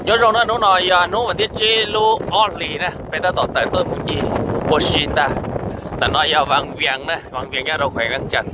Nyob zoo na, hnub no yog hnub vas thiab tsib lub ob hlis na, peb tab tom tawm tuaj mus ncig ua si ntag. Ntawm no yog Vaj Vias na, Vaj Vias nyob rau khuev Veeb Cas.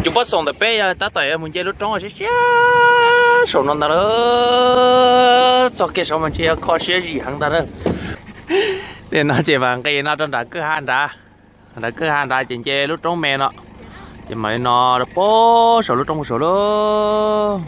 Cov pab xoom ntawm peb yog tab tom yuav mus nce lub roob siab siab saum no ntag lauj. Txog kiag saud mas ntshe yuav kho siab zim heev ntag lauj. Nim no ces mam nqis no rau nram kwj ha nrad, nram kwj ha nrad ces nce lub roob me no, ces mam li no rau pem saum lub roob saud lauj.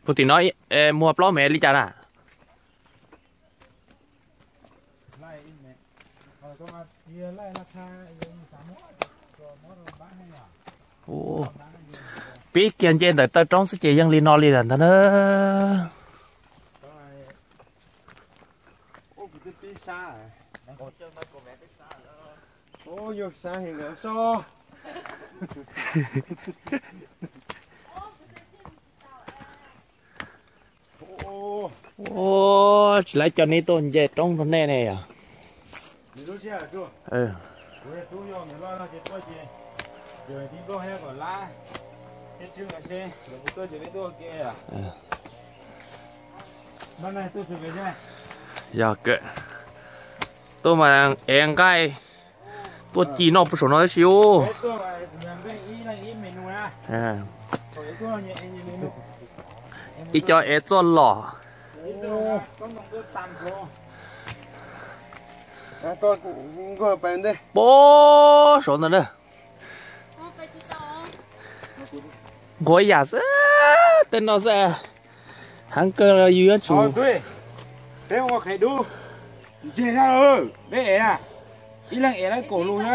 Puag tim no muag plaub mev li cas na? Pib kiag nce ntawm taw roob xwb ces yeej li no li lawm ntag na. Tsis laib coj neb tuaj nce roob rau nej ne yom. Yog kawg, tuaj mas ev nqaij tuaj ci noj puag saum no tab sis u. Ib co ev txoj los. Puag saum ntawd na. Nquag yam xwb, tej no xwb. Heev kawg los yus yuav tsum. Peb ua qhev dub, ntseg na, peb ev na, ib leeg ev lawv kaum lus na.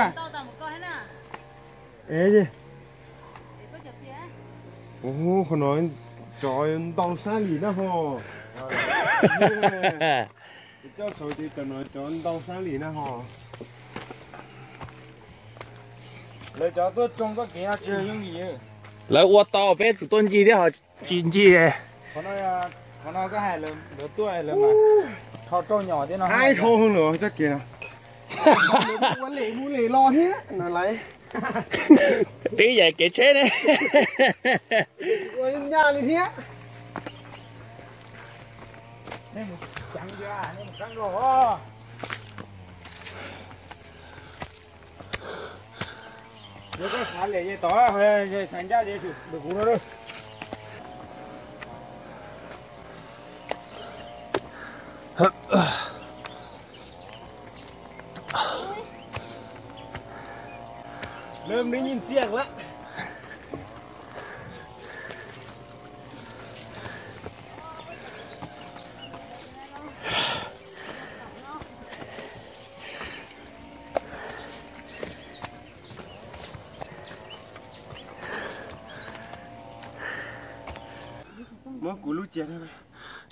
Qhov no tsov ntau sab lim na ho. Coj saud ces cov no tsov ntau sab lim na ho. Lawv cov tuaj tsoo txoj kev no tsis yog yooj yim. Lawv ua tau peb tsum tuaj ncig thiab ho tsis ncig. Qhov no koj hais lawv tuaj lawv mas rho rauj nyom thiab no. Haib dhau lawm txoj kev no. Ua lem mus lem los thiab no laiv. Twb yam kev tsheb ne. Ua nyaj li thiab. Lawv nws nyiam ntxiag lawm.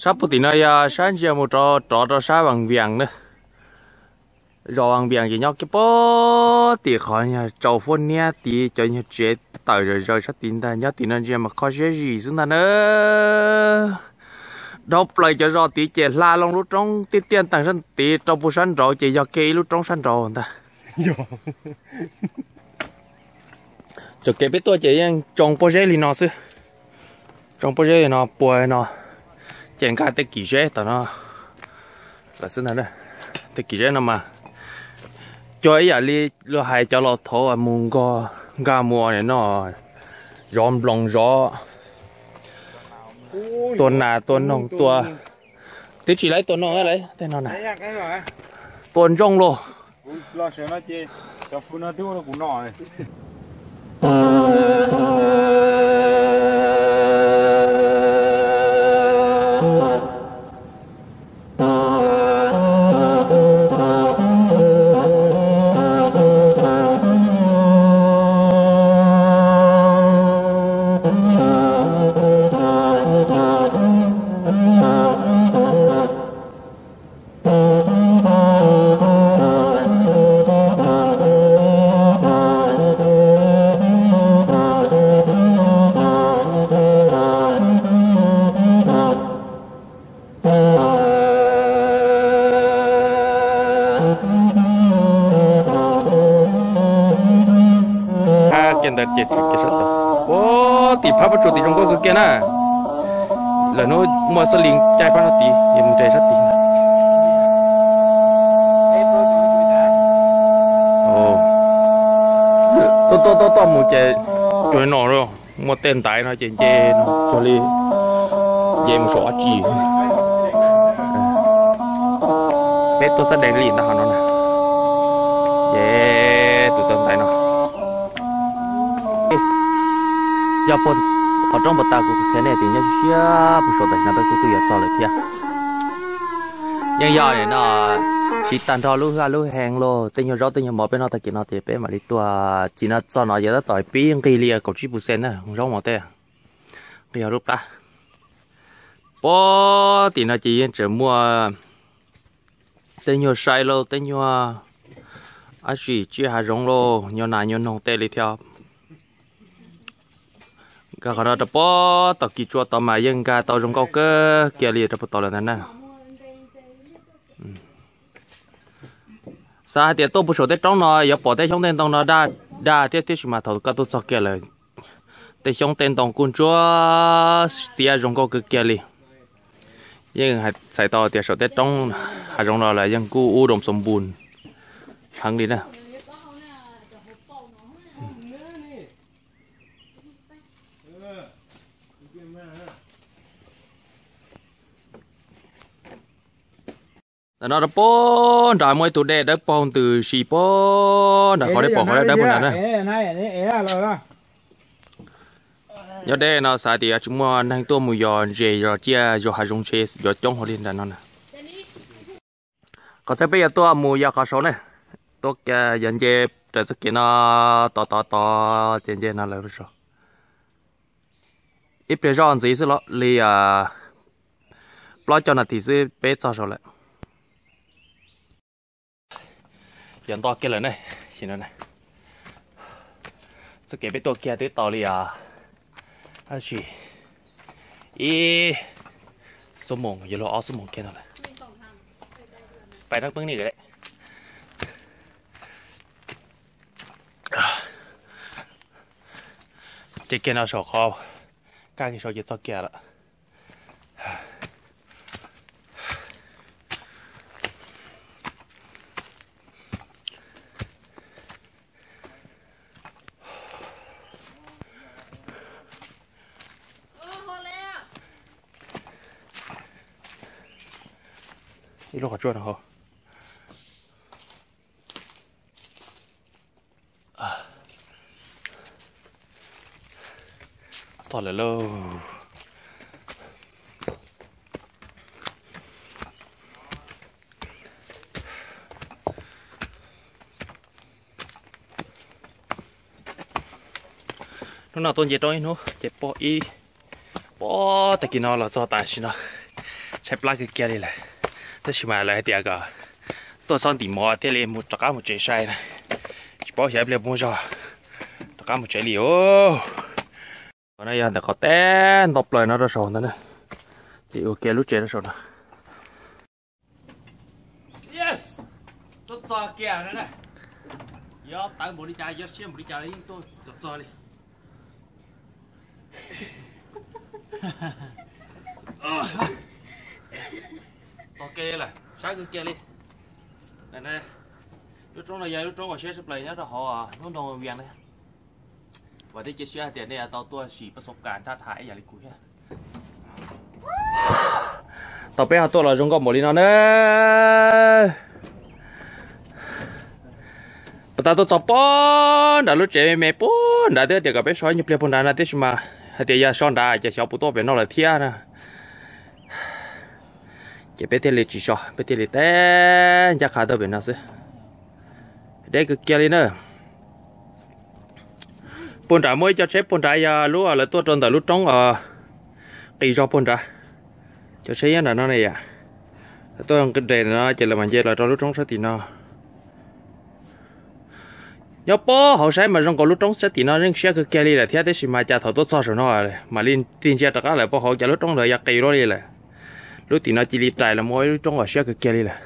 Sab puag tim no yog sab ntsia mus rov rov rau sab Vaj Vias na. Zos Vaj Vias ces nyob kiag puag tim qhov nyuag tsau fuab niab tid, cov nyuag tsev tawm zawm zaws sab tid ntag. Nyob tim no ntsia mas kho siab zim xwb ntag na. Dhau plaws cov zos tid ces hla loo lub roob tiaj tiaj ntees sab tid rau puag sab nraud ces yog kiag ib lub roob sab nraud ntag. Txoj kev peb tuaj ces yeej tsoo pob zeb li no xwb. Tsoo pob zeb li no puag no, ces nkag tej kim zeb tom no lawm xwb ntag. Tej kim zeb no mas cuag ib yam li luag hais cov laus thaud mus nkag, nkag mus no, zov nploos zov, tua nas tua noog tua, twb tsis laib tua noog lawm tej no na, tua ntsooj lauj. Tsuas tim zoo nkauj kawg kiag na. Lawm hnub muaj xab li caij pab no tid, yog mus ntses sab tid. Tuaj tuaj tuaj mus ces cuag no, muaj tej ntaiv no ces nce no cuag li nce mus saum ob tsi. Peb tuaj sab dees li ntag hov no na. Ces tus taw ntaiv no yog puag qhov roob puag ta kuv qhia nej tias nyob siab puag saum ntawm no peb kuj twb yuav txog lawm thiab. Yeej yog no, siv tag nrho lub haj lub heev los tej nyuag zaub tej nyuag mov peb noj tag kis no ces peb mam li tuaj. Ces no txog no ces tab tom pib nqig li kaum tsib puas xees na, zaub mov tej nqig lub plab. Puag tim no ces yeej tseem muaj tej nyuag sai lauj, tej nyuag ab tsi tsiaj hav zoov lauj, nyuag nas nyuag noog tej li thiab. Nkag qhov no rau puag tom kis tsua tod mas yeej nkag tau zoo nkauj kawg kiag li rau puag tod lawm ntag na. Xav hais tias tuaj puag saum tej roob no yuav pom tej xyoob tej ntoo no daj daj thiab, tiam sis mas thaum koj tuaj txog kiag lawm, tej xyoob tej ntoo kuj ntsuab xiab zoo nkauj kawg kiag li. Yeej txhais tau tias saum tej roob hav zoov no los yeej kuj ub doo xoo npus heev li na. Ntawm no rau puag nrad muaj ib tug dej dawb paug ntws si puag nram qhov dej pom qhov dawb dawb puag nrad na. Nyob deb no xav tias tsis muaj neeg tuaj mus yos ntses yos tsiaj yos hav zoov ntshe yuav coob hauv li nram no na. Qhov txhia peb yuav tuaj mus yog qhov saud ne, tuaj yog nce raws txoj kev no tod tod tod ces nce no lawm saud. Ib pliag zoj ntxiv xwb los li plaub caug nas this xwb peb txog saud lawm. Yog nto kiag lawm ne, txoj kev peb tuaj kiag twb tau li ib xuab moos yuav luag ob xuab moos kiag no lawm. Pais nab peeb ni. Ces kiag no saum qhov kaj kiag saud ces txog kiag lawm. Ib lub qhov tsua no hauv. Tog lawm lauj. Hnub no tuaj nce roob ib hnub ces pom ib, pom tag kis no los txog tam sim no tshaib plab kawg kiag li lawm. Tab sis mas lawv hais tias kom tuaj txhob ntim mov thiaj li mus rov qab mus tsev sai na. Tsis paub xyov ib pliag muaj zog rov qab mus tsev li os. Qhov no yog ntawm qhov teb nto plaws no rau saum ntawd na, ces ua kiag lub tsev rau saum no. Tuaj txog kiag no na, yuav tawv npaum li cas yuav siab npaum li cas los yeej tuaj kom txog li. Txog kiag li lawm, saib kawg kiag li. Lub roob no yog lub roob uas siab tshaj plaws nyob rau hauv lub nroog Vias na. Vam thiab cia siab hais tias nej tau tuaj sim pas xov kas nraj tha ib yam li kuv thiab. Tau peb ho tuaj los zoo nkauj npaum li no na. Puag ta tuaj txog puag nram lub tsev me me puag nrad twb tias kom peb so ib nyuag pliag puag nrad na, tiam sis mas hais tias yog so nrad ces xyov puas tuaj pem no lawm thiab na. Ces peb thiaj li tsis so, peb thiaj li teb ncaj qha tuaj pem no xwb. Deb kawg kiag li na. Puag nrad muaj ib co tsheb puag nrad yog lub lawv tuaj rau ntawm lub roob qis zog puag nrad. Cov tsheb nyob nram no ne yom. Lawv tuaj nres no ces lawv mam nce los rau lub roob sab tim no. Nyob puag hauv saib mas zoo nkaus lub roob sab tim no yeej siab kawg kiag li lawm thiab, tiam sis mas cas thaum tuaj txog saum no mam li tig ntsia rov qab lawm puag hauv cas lub roob ntawd yog qis luaj li lawm. Lub tim no cia li rais los mus ua ib lub roob uas siab kawg kiag li lawm.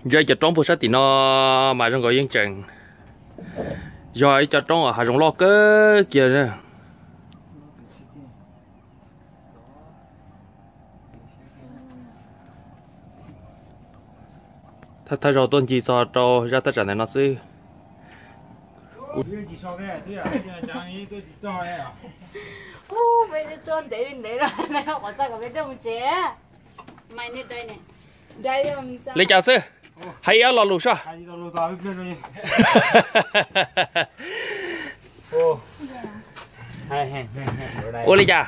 Yog cov roob puag sab tim no mas zoo nkaus yeej tseem Yog ib co roob hav zoov loj kawg kiag na. Thawj thawj zaug tuaj ncig txog rau zaj thaj tsam ntawm no xwb. Li cas xwb? Hais ib lo lus soj. Ua li cas?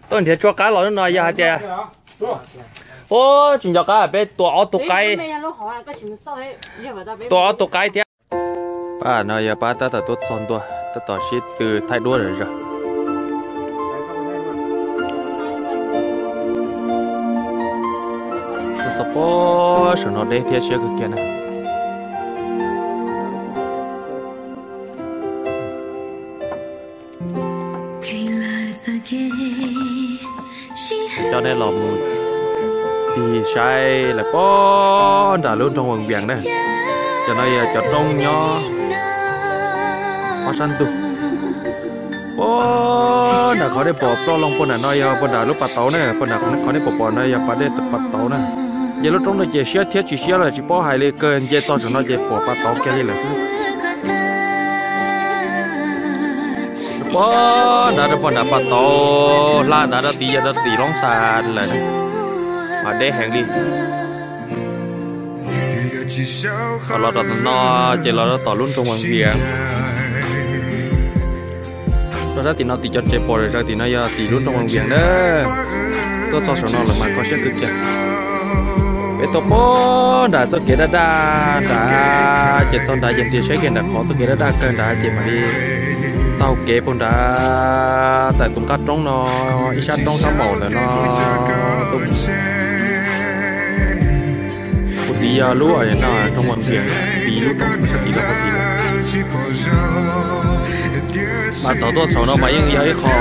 Tuaj nrhiav tshuab qab los hnub no yog hais tias, ua tsis nco qab peb tua ob tug qaib, tua ob tug qaib thiab. Pab no yog pab tab tom tuaj txog ntua, tab tom sib tw thaij duab zom zaws. Txog pob saum no deb thiab siab kawg kiag na. Coj nej los mus tig saib lawm pob nram lub nroog Vaj Vias na. Cov no yog cov roob nyob ob sab ntug. Pob nram qhov nej pom ploj loo puag nram no yog puag nram lub pas tauv na, puag nram qhov nej pom pom no yog pas dej pas tauv na. Ces lub roob no ces siab thiab tsis siab los tsis paub hais li, kawg nce txog saum no ces pom pas tauv kiag li lawm xwb. Pob nrad rau puag nram pas tauv hla nrad rau tim yog rau tim Loob Xas lawm na, mas deb heev li. Thaum los rau tom no ces los rau tom lub nroog Vaj Vias. Rau sab tim no tim cov tsev pom zom zaws tim no yog tim lub nroog Vaj Vias na. Tuaj txog saum no lawm mas kho siab kawg kiag. Peb tuaj pob nram txoj kev daj daj nrad, ces txog nrad ces nrhiav saib kiag nram qhov txoj kev daj daj kawg nrad ces mam li taug kev puag nrad tawm tus qab roob no, ib sab roob sab maum ntawm no tuaj mus. Kuv tiv yog lub no roob Vaj Vias, tiv lub roob sab tim lawm qhov tiv lawm. Mas thaum tuaj txhaum no mas yeej yog ib qho,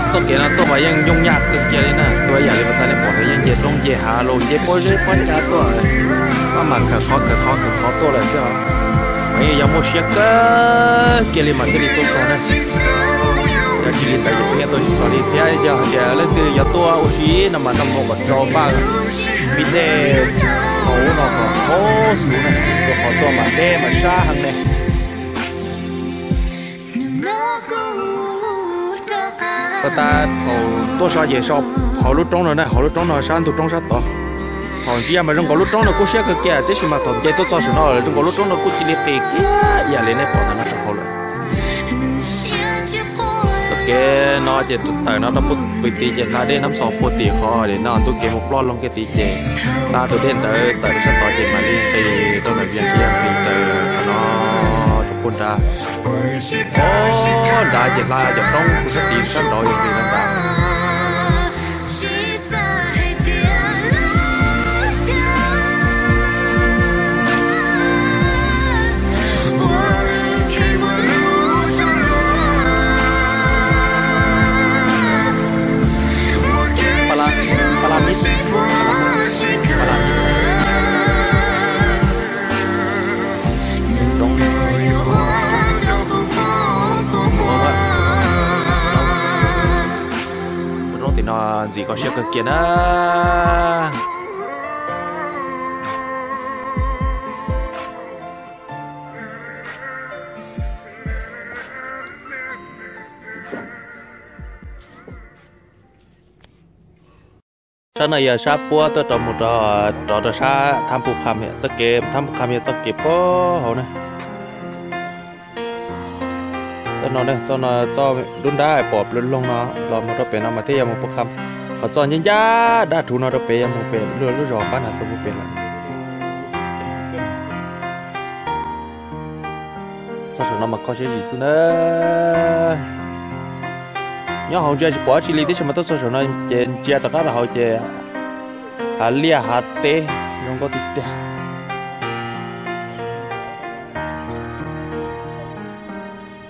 txoj kev no tuaj mas yeej yooj yaj kawg kiag li na. Tuaj ib yam li puag ta nej pom ntawd yeej nce roob nce hav los nce pob zeb pob cav tuaj, maj mam khawm qhov khawm qhov khawm qhov tuaj lawm xwb. Mas yeej yog muaj siab kawg kiag li mas thiaj li tuaj txog na. Yog tsis li ntawd ces peb yeej tuaj tsis txog li thiab. Yog hais tias leej twg yuav tuaj ua si no mas noj mov kom tsau npaj me dej hauv no kom khaub xuv na, rau qhov tuaj mas deb mas sab heev ne. Tau tas thaum tuaj so ces so hauv lub roob no na, hauv lub roob no sab ntug roob sab tod. Thaum ntsia mas zoo nkaus lub roob no kub siab kawg kiag, tiam sis mas thaum nce tuaj txog saum no zoo nkaus lub roob no kuj cia li qis kiag ib yam li nej pom ntawm no rau hauv lawm. Txoj kev no ces tus tawm no rau puag tim ces hla dej Nab Xos puag tim qhov no ntuj kev mus ploj loo kiag tim ces hla tus dej ntawd tawm rau sab tod ces mam li nqis rau ntawm Vias Kiag nqis raws qhov no rau puag nrad. Pob nrad ces hla cov roob puag sab tid sab nraud yuav nqis rau nrad. Roob tim no ntxim kho siab kawg kiag na. Sab no yog sab puab tuaj rau mus rau, rov rau sab Thab Pub Qha, txoj kev Thab Pub Qha yog txoj kev puag hauv na. Txoj no, txoj no, txoj dub nrab pom ploog no los mus rau pem no mas thiaj yuav mus Pub Qha. Ho txoj ncaj ncaj dab rhuv no rau pem yuav mus pem lub zos Pab Nas Xos Pub pem lawm. Txog saum no mas kho siab zim xwb na. Nyob hauv ntsia tsis pom dab tsi li, tiam sis mas tuaj txog saum no ces ntsia rov qab rau hauv ces hav liaj hav teb zoo nkauj tiag tiag.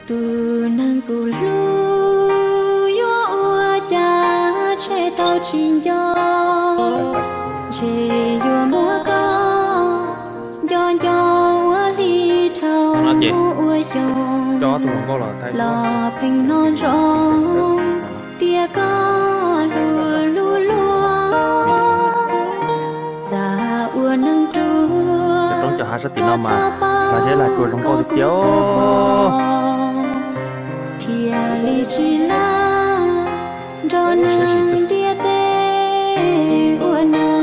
Tus neeg kuv hlub yuav ua cas tshem tau tsis nco, ntshe yuav muab koj nco nco ua hli dhau hnub ua xyoo. Los pheej hnov ntsoo tias koj hlub hlub luag, xav ua neeg rub koj txhob pom, thiaj li tsis laj nrog neeg ntiaj teb ua neeg.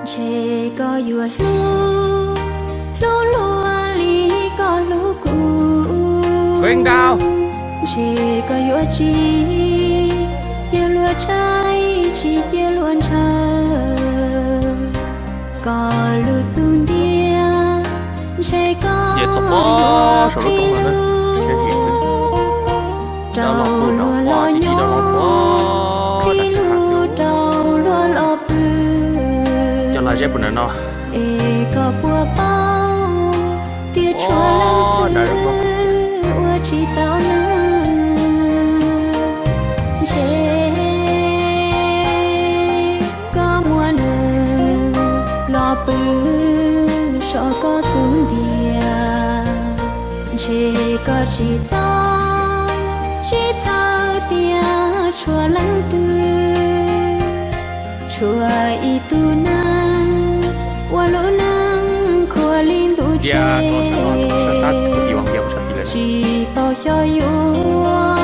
Ntshe koj yuav hlub, hlub luag li koj hlub kuv. Ntshe koj yuav tsis cia luag tshaib, tsis cia luag ntshaw. Koj lub xub ntiag, ntshe koj yuav qhib lug, rau luag los nyob, qhib lug rau luag los pw. Es koj puas paub tias tshuav leej twg ua tsis tau neeg? Ntshe koj muaj nws los pw saum koj xub ntiag. Ntshe koj tsis txhob, tsis txhawj tias tshuav leej twg, tshuav ib tug neeg ua lub neej khuam li ntuj tsev, tsis paub xyov yuav